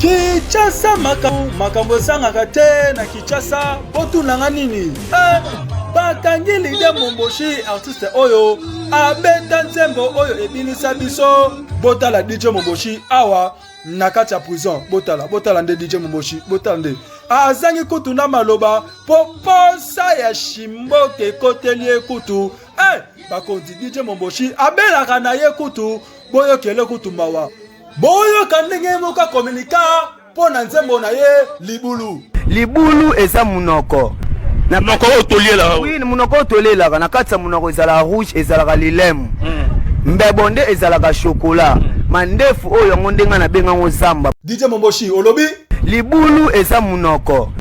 Kinshasa makambo makambo ezangaka te na Kinshasa botunanga nini eh, bakangi Lide Momboshi artiste oyo abeta nzembo oyo ebinisa biso botala DJ Momboshi awa na kati ya prison botala botala nde DJ Momboshi botala nde azangi kutu na maloba po posa ya shimboke ekoteli ye kutu eh, bakonzi DJ Momboshi abelaka na ye kutu boyokele kutu mawa Boyoka ndenge ye moko akominika mpo na nzembo na ye Libulu. Libulu eza munoko. Na munoko oyo tolielaka. Oui, munoko oyo tolielaka. Na kati ya munoko ezalaka rouge, ezalaka lilemu. Mbebo nde ezalaka chocolat. Mandefu oyo yango nde nga nabenga ngo zamba. DJ Momboshi olobi? Libulu eza munoko.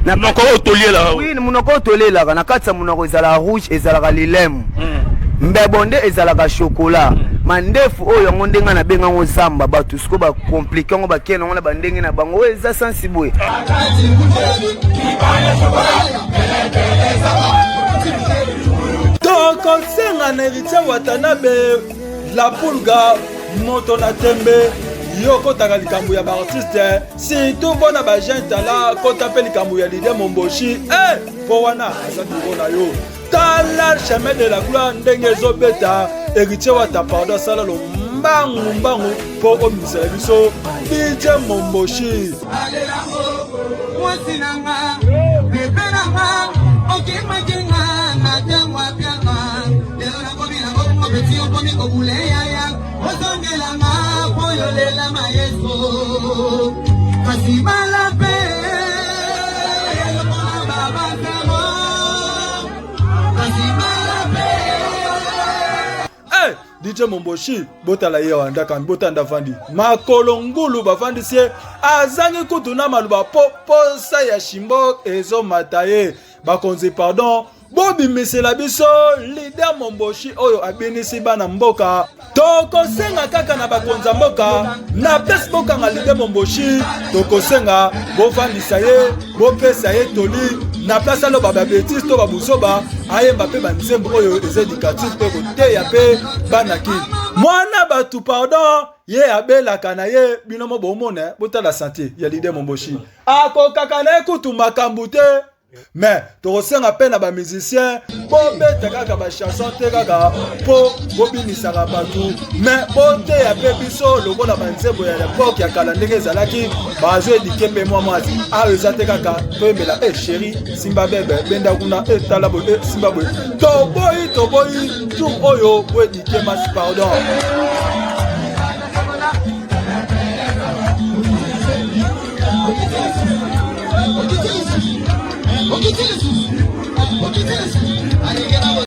Na munoko oyo tolielaka. Oui, munoko oyo tolielaka. Na kati ya munoko ezalaka rouge, ezalaka lilemu. Mbebo nde ezalaka chocolat. Mandefu oyo yango nde nga nabenga ngo zamba. Bato siko ba compliquer yango bakende yango na bandenge na bango. Oyo eza sansi boye. Tokosenga na Heritier Watanabe la pulga moto na tembe yo okotaka likambo ya baartiste surtout mpo na bajeune tala kota mpe likambo ya lide momboshi e mpo wana aza biro na yo tala chemin de la gloire ndenge ezobeta héritier wata pardon asala lombangu mbangu mpo obimisela biso dj momboshi mwasi na nga bebe na nga okimaki nga na ntango apiaka lelo nakomi na bongo peti okomi kobule yaya ozongela nga po yolela mayeso kasi bala mpe lokola babasamo kasi bala mpe Hey, DJ Momboshi botala ye awa ndaka botala ndavandi makolo ngulu bavandisi ye azangi kutu na maloba po posa ya shimbo ezomata ye bakonzi pardon bobimisela biso leader Momboshi oyo abinisi bana mboka tokosenga kaka na bakonzi ya mboka na place bokanga leader Momboshi tokosenga bovandisa ye bopesa ye toli na place aloba babetise to babuzoba ayemba mpe banzembo oyo eza educatif mpe koteya mpe bana kini mwana bato pardon ye abelaka na ye bino mo bomona botala sante ya leader Momboshi akokaka na ye kutu makambo te mais tokosenga mpe na bamusicien bobeta kaka bachanson te kaka mpo bobimisaka bato mais boteya mpe biso lokola banzembo ya lepoke ya kala ndenge ezalaki bazo edike mpe mwa mwasi awa eza te kaka toyembela e sheri simba bebe benda kuna e tala boye e simba boye toboyi toboyi tour oyo boedike masi pardon.